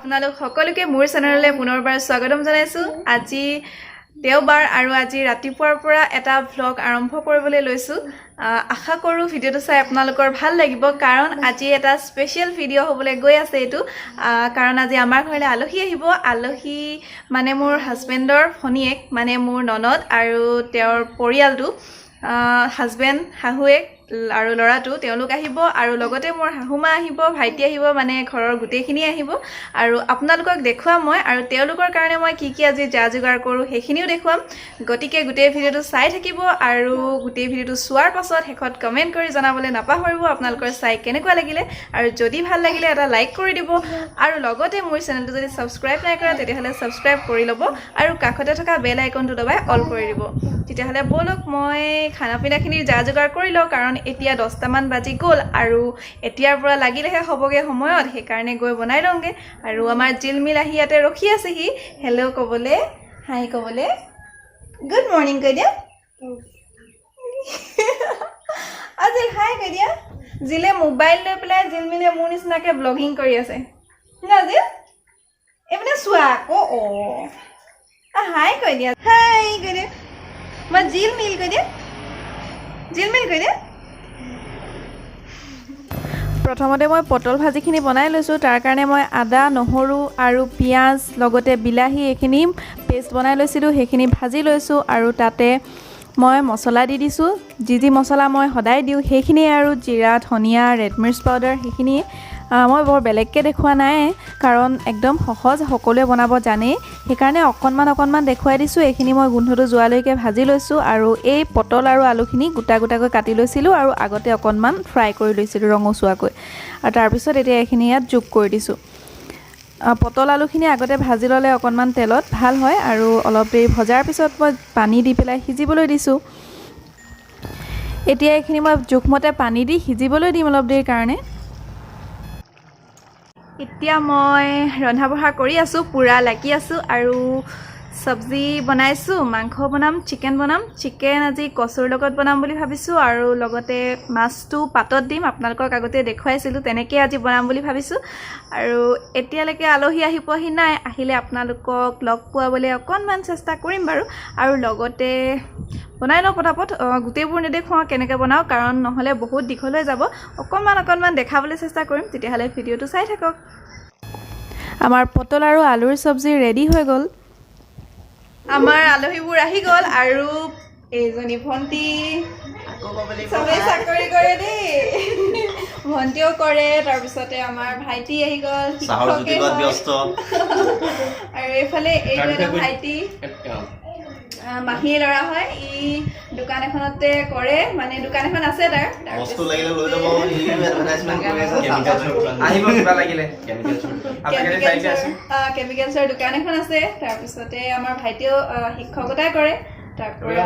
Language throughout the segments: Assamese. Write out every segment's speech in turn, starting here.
আপোনালোক সকলোকে মোৰ চেনেললৈ পুনৰবাৰ স্বাগতম জনাইছোঁ। আজি দেওবাৰ আৰু আজি ৰাতিপুৱাৰ পৰা এটা ভ্লগ আৰম্ভ কৰিবলৈ লৈছোঁ। আশা কৰোঁ ভিডিঅ'টো চাই আপোনালোকৰ ভাল লাগিব, কাৰণ আজি এটা স্পেচিয়েল ভিডিঅ' হ'বলৈ গৈ আছে এইটো। কাৰণ আজি আমাৰ ঘৰলৈ আলহী আহিব। আলহী মানে মোৰ হাজবেণ্ডৰ ভনীয়েক, মানে মোৰ ননদ আৰু তেওঁৰ পৰিয়ালটো, হাজবেণ্ড, শাহুৱেক আৰু ল'ৰাটো, তেওঁলোক আহিব আৰু লগতে মোৰ শাহুমা আহিব, ভাইটি আহিব, মানে ঘৰৰ গোটেইখিনি আহিব। আৰু আপোনালোকক দেখুৱাম মই আৰু তেওঁলোকৰ কাৰণে মই কি কি আজি যা যোগাৰ কৰোঁ, সেইখিনিও দেখুৱাম। গতিকে গোটেই ভিডিঅ'টো চাই থাকিব আৰু গোটেই ভিডিঅ'টো চোৱাৰ পাছত শেষত কমেণ্ট কৰি জনাবলৈ নাপাহৰিব আপোনালোকৰ চাই কেনেকুৱা লাগিলে। আৰু যদি ভাল লাগিলে এটা লাইক কৰি দিব আৰু লগতে মোৰ চেনেলটো যদি ছাবস্ক্ৰাইব নাই কৰা, তেতিয়াহ'লে ছাবস্ক্ৰাইব কৰি ল'ব আৰু কাষতে থকা বেল আইকনটো দবাই অল কৰি দিব। তেতিয়াহ'লে ব'লক, মই খানা পিনাখিনিৰ যা যোগাৰ কৰি লওঁ, কাৰণ এতিয়া 10টামান বাজি গ'ল আৰু এতিয়াৰ পৰা লাগিলেহে হ'বগৈ সময়ত। সেইকাৰণে গৈ বনাই লওঁগৈ। আৰু আমাৰ জিলমিল আহি ইয়াতে ৰখি আছেহি, হেল্ল' ক'বলৈ, হাই ক'বলৈ, গুড মৰ্ণিং কৈ দিয়া। আজি হাই কৈ দিয়া। জিলে মোবাইল লৈ পেলাই জিলমিলে মোৰ নিচিনাকৈ ব্লগিং কৰি আছে ন জিল? এইপিনে চোৱা আকৌ। অঁ, হাই কৈ দিয়া, হাই কৈ দিয়া। মই জিলমিল কৈ দিয়া, জিলমিল কৈ দিয়া। প্ৰথমতে মই পটল ভাজিখিনি বনাই লৈছোঁ। তাৰ কাৰণে মই আদা, নহৰু আৰু পিঁয়াজ, লগতে বিলাহী, এইখিনি পেষ্ট বনাই লৈছিলোঁ। সেইখিনি ভাজি লৈছোঁ আৰু তাতে মই মছলা দি দিছোঁ। যি যি মছলা মই সদায় দিওঁ সেইখিনিয়ে আৰু জিৰা, ধনিয়া, ৰেড মিৰ্চ পাউডাৰ, সেইখিনিয়ে। মই বৰ বেলেগকৈ দেখুওৱা নাই, কাৰণ একদম সহজ, সকলোৱে বনাব জানেই। সেইকাৰণে অকণমান অকণমান দেখুৱাই দিছোঁ। এইখিনি মই গোন্ধটো যোৱালৈকে ভাজি লৈছোঁ আৰু এই পটল আৰু আলুখিনি গোটা গোটাকৈ কাটি লৈছিলোঁ আৰু আগতে অকণমান ফ্ৰাই কৰি লৈছিলোঁ ৰঙচুৱাকৈ আৰু তাৰপিছত এতিয়া এইখিনি ইয়াত যোগ কৰি দিছোঁ। পটল আলুখিনি আগতে ভাজি ল'লে অকণমান তেলত ভাল হয়। আৰু অলপ দেৰি ভজাৰ পিছত মই পানী দি পেলাই সিজিবলৈ দিছোঁ। এতিয়া এইখিনি মই জোখমতে পানী দি সিজিবলৈ দিম অলপ দেৰিৰ কাৰণে। এতিয়া মই ৰন্ধা বঢ়া কৰি আছোঁ, পূৰা লাগি আছোঁ আৰু চব্জি বনাইছোঁ, মাংস বনাম, চিকেন বনাম। চিকেন আজি কচুৰ লগত বনাম বুলি ভাবিছোঁ আৰু লগতে মাছটো পাতত দিম, আপোনালোকক আগতে দেখুৱাইছিলোঁ, তেনেকেই আজি বনাম বুলি ভাবিছোঁ। আৰু এতিয়ালৈকে আলহী আহি পোৱাহি নাই। আহিলে আপোনালোকক লগ পোৱাবলৈ অকণমান চেষ্টা কৰিম বাৰু। আৰু লগতে বনাই লওঁ পটাপট। গোটেইবোৰ নেদেখুৱাওঁ কেনেকৈ বনাওঁ, কাৰণ নহ'লে বহুত দীঘল হৈ যাব। অকণমান অকণমান দেখাবলৈ চেষ্টা কৰিম। তেতিয়াহ'লে ভিডিঅ'টো চাই থাকক। আমাৰ পটল আৰু আলুৰ চব্জি ৰেডি হৈ গ'ল। আমাৰ আলহীবোৰ আহি গ'ল আৰু এইজনী ভণ্টি। চবেই চাকৰি কৰে দেই, ভণ্টিও কৰে। তাৰপিছতে আমাৰ ভাইটি আহি গ'ল, চাহৰ শিক্ষকে জুতি লোৱাত হয়। ব্যস্ত। আৰু এইফালে এইটো এটা ভাইটি, মাহীৰ ল'ৰা হয়। ই দোকান এখনতে কৰে, মানে দোকান এখন আছে তাৰ। বস্তু লাগিলে লৈ যাব, ই এডভাৰটাইজমেণ্ট কৰি আছে। আহিব কিবা লাগিলে। আপোনালোকে আছে। কেমিকেলছৰ দোকান এখন আছে। তাৰপিছতে আমাৰ ভাইটিয়েও শিক্ষকতা কৰে। তাৰপৰা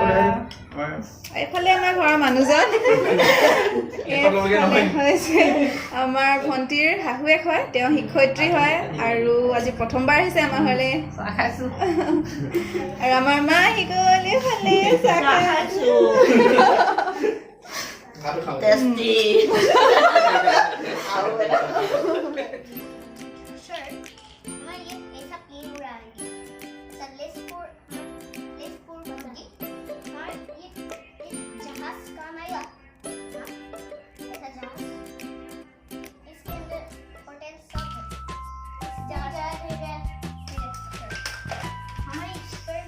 এইফালে আমাৰ ঘৰৰ মানুহজন, এইফালে হৈছে আমাৰ ভণ্টিৰ শাহুৱেক হয়, তেওঁ শিক্ষয়িত্ৰী হয় আৰু আজি প্ৰথমবাৰ আহিছে আমাৰ ঘৰলৈ। আৰু আমাৰ মা আহি গ'ল এইফালে, চাহ খাইছোঁ। টেষ্টি। शर्ट हमारे ये ऐसा प्लेन उड़ाएंगे, ऐसा लेसपुर लेसपुर होगी और ये जहाज काम आएगा। हाँ, ऐसा जहाज, इसके अंदर होटल सब है। जहाज ठीक है, ठीक है। हमारी इस पर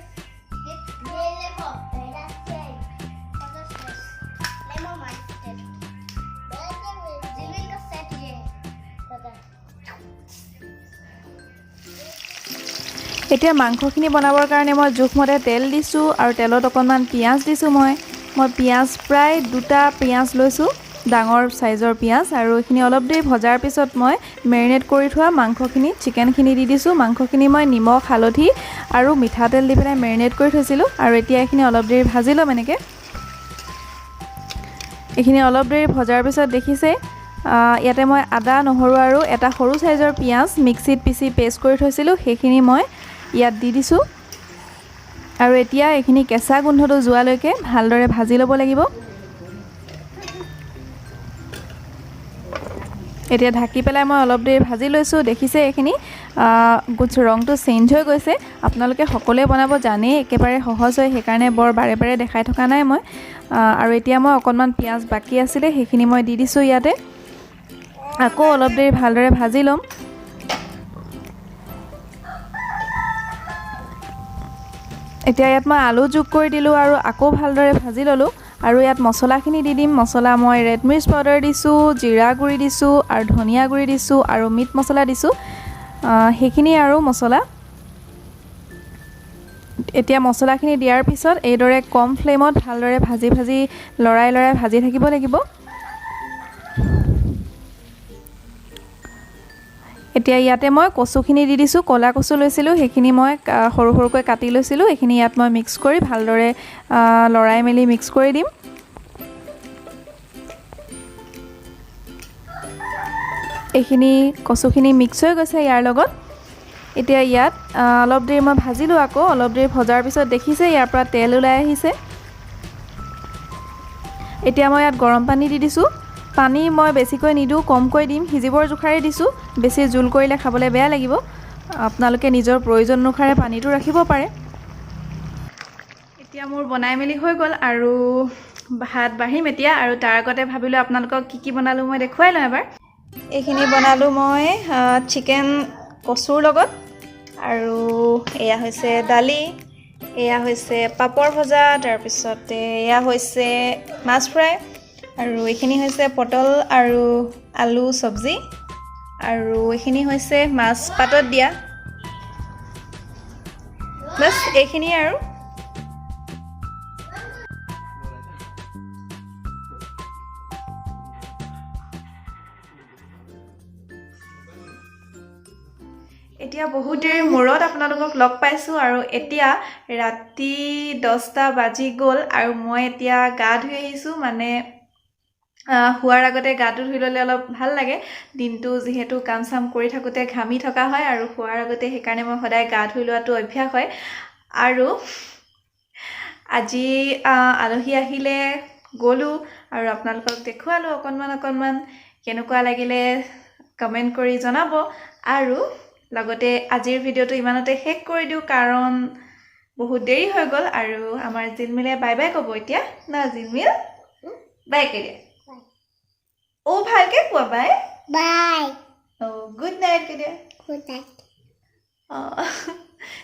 ये देखो, पहला स्टेप, फर्स्ट स्टेप, लेमो मास्टर जिलमिल का सेट ये है, पता है। এতিয়া মাংসখিনি বনাবৰ কাৰণে মই জোখমতে তেল দিছোঁ আৰু তেলত অকণমান পিঁয়াজ দিছোঁ। মই পিঁয়াজ প্ৰায় দুটা পিঁয়াজ লৈছোঁ, ডাঙৰ চাইজৰ পিঁয়াজ। আৰু এইখিনি অলপ দেৰি ভজাৰ পিছত মই মেৰিনেট কৰি থোৱা মাংসখিনি, চিকেনখিনি দি দিছোঁ। মাংসখিনি মই নিমখ, হালধি আৰু মিঠাতেল দি পেলাই মেৰিনেট কৰি থৈছিলোঁ। আৰু এতিয়া এইখিনি অলপ দেৰি ভাজি ল'ম এনেকৈ। এইখিনি অলপ দেৰি ভজাৰ পিছত দেখিছে, ইয়াতে মই আদা, নহৰু আৰু এটা সৰু চাইজৰ পিঁয়াজ মিক্সিত পিচি পেষ্ট কৰি থৈছিলোঁ, সেইখিনি মই ইয়াত দি দিছোঁ। আৰু এতিয়া এইখিনি কেঁচা গোন্ধটো যোৱালৈকে ভালদৰে ভাজি ল'ব লাগিব। এতিয়া ঢাকি পেলাই মই অলপ দেৰি ভাজি লৈছোঁ। দেখিছে এইখিনি ৰংটো চেঞ্জ হৈ গৈছে। আপোনালোকে সকলোৱে বনাব জানেই, একেবাৰে সহজ হয়, সেইকাৰণে বৰ বাৰে বাৰে দেখাই থকা নাই মই। আৰু এতিয়া মই অকণমান পিঁয়াজ বাকী আছিলে সেইখিনি মই দি দিছোঁ ইয়াতে। আকৌ অলপ দেৰি ভালদৰে ভাজি ল'ম। এতিয়া ইয়াত মই আলু যোগ কৰি দিলোঁ আৰু আকৌ ভালদৰে ভাজি ল'লোঁ। আৰু ইয়াত মছলাখিনি দি দিম। মছলা মই ৰেড মিৰ্চ পাউডাৰ দিছোঁ, জিৰা গুড়ি দিছোঁ আৰু ধনিয়া গুড়ি দিছোঁ আৰু মিট মছলা দিছোঁ, সেইখিনি আৰু মছলা। এতিয়া মছলাখিনি দিয়াৰ পিছত এইদৰে কম ফ্লেমত ভালদৰে ভাজি ভাজি লৰাই লৰাই ভাজি থাকিব লাগিব। এতিয়া ইয়াতে মই কচুখিনি দি দিছোঁ। ক'লা কচু লৈছিলোঁ, সেইখিনি মই সৰু সৰুকৈ কাটি লৈছিলোঁ। এইখিনি ইয়াত মই মিক্স কৰি ভালদৰে লৰাই মেলি মিক্স কৰি দিম। এইখিনি কচুখিনি মিক্স হৈ গৈছে ইয়াৰ লগত। এতিয়া ইয়াত অলপ দেৰি মই ভাজিলোঁ। আকৌ অলপ দেৰি ভজাৰ পিছত দেখিছে ইয়াৰ পৰা তেল ওলাই আহিছে। এতিয়া মই ইয়াত গৰম পানী দি দিছোঁ। পানী মই বেছিকৈ নিদিওঁ, কমকৈ দিম, সিজিবৰ জোখাৰে দিছোঁ। বেছি জোল কৰিলে খাবলৈ বেয়া লাগিব। আপোনালোকে নিজৰ প্ৰয়োজন অনুসাৰে পানীটো ৰাখিব পাৰে। এতিয়া মোৰ বনাই মেলি হৈ গ'ল আৰু ভাত বাঢ়িম এতিয়া। আৰু তাৰ আগতে ভাবিলোঁ আপোনালোকক কি কি বনালোঁ মই দেখুৱাই লওঁ এবাৰ। এইখিনি বনালোঁ মই চিকেন কচুৰ লগত, আৰু এয়া হৈছে দালি, এয়া হৈছে পাপৰ ভজা, তাৰপিছতে এয়া হৈছে মাছ ফ্ৰাই, আৰু এইখিনি হৈছে পটল আৰু আলু চব্জি, আৰু এইখিনি হৈছে মাছ পাতত দিয়া। বাছ এইখিনিয়ে আৰু। এতিয়া বহুত দেৰিৰ মূৰত আপোনালোকক লগ পাইছোঁ আৰু এতিয়া ৰাতি 10টা বাজি গ'ল আৰু মই এতিয়া গা ধুই আহিছোঁ। মানে শোৱাৰ আগতে গাটো ধুই ল'লে অলপ ভাল লাগে, দিনটো যিহেতু কাম চাম কৰি থাকোঁতে ঘামি থকা হয় আৰু শোৱাৰ আগতে সেইকাৰণে মই সদায় গা ধুই লোৱাটো অভ্যাস হয়। আৰু আজি আলহী আহিলে গ'লোঁ আৰু আপোনালোকক দেখুৱালোঁ অকণমান অকণমান, কেনেকুৱা লাগিলে কমেণ্ট কৰি জনাব। আৰু লগতে আজিৰ ভিডিঅ'টো ইমানতে শেষ কৰি দিওঁ, কাৰণ বহুত দেৰি হৈ গ'ল। আৰু আমাৰ জিলমিলে বাই বাই ক'ব এতিয়া ন? জিলমিল বাই কৈ দিয়া। অ' ভালকৈ কোৱা বাই বাই। অ' গুড নাইট কৈ দিয়া। Good night. অঁ,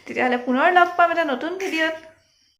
তেতিয়াহ'লে পুনৰ লগ পাম এটা নতুন ভিডিঅ'ত।